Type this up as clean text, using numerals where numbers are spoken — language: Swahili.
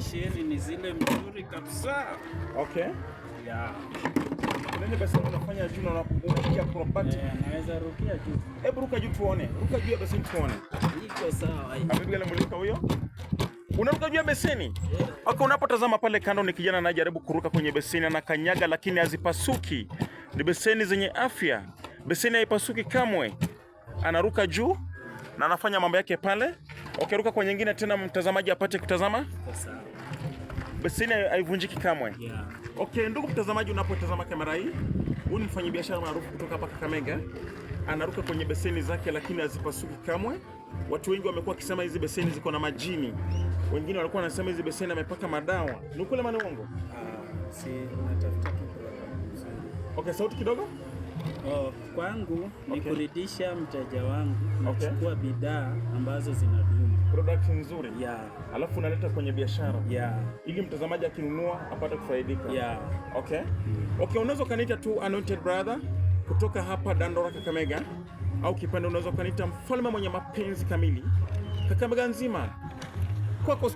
Besheni ni zile mzuri kabisa. Yeah. Kuna ile beseni unafanya juu na unapiga acrobatic. Eh, naweza rukia juu. Hebu ruka juu tuone. Ruka juu ya beseni tuone. Iko sawa hii. Amepiga ile mulika huyo. Unaruka juu ya beseni? Yeah. Okay, unapotazama pale kando ni kijana anayejaribu kuruka kwenye beseni, anakanyaga lakini hazipasuki. Ni beseni zenye afya. Beseni haipasuki kamwe. Anaruka juu na anafanya mambo yake pale. Okay, ruka kwa nyingine tena mtazamaji apate kutazama. Iko sawa. Beseni haivunjiki kamwe. Yeah. Okay, ndugu mtazamaji, unapotazama kamera hii, huyu ni mfanyabiashara maarufu kutoka hapa Kakamega. Anaruka kwenye beseni zake lakini hazipasuki kamwe. Watu wengi wamekuwa wakisema hizi beseni ziko na majini, wengine walikuwa wanasema hizi beseni amepaka madawa. Ni ukweli ama ni uongo? Ah, si natafuta tu product nzuri. Okay, sauti kidogo. Oh, kwangu ni kuridhisha mteja wangu, nachukua bidhaa ambazo zinadumu. Product nzuri, alafu unaleta kwenye biashara ili mtazamaji akinunua apate kufaidika. Okay. Okay, unaweza ukaniita tu Anointed Brother kutoka hapa Dandora Kakamega, au kipande unaweza ukaniita mfalme mwenye mapenzi kamili Kakamega nzima kwako.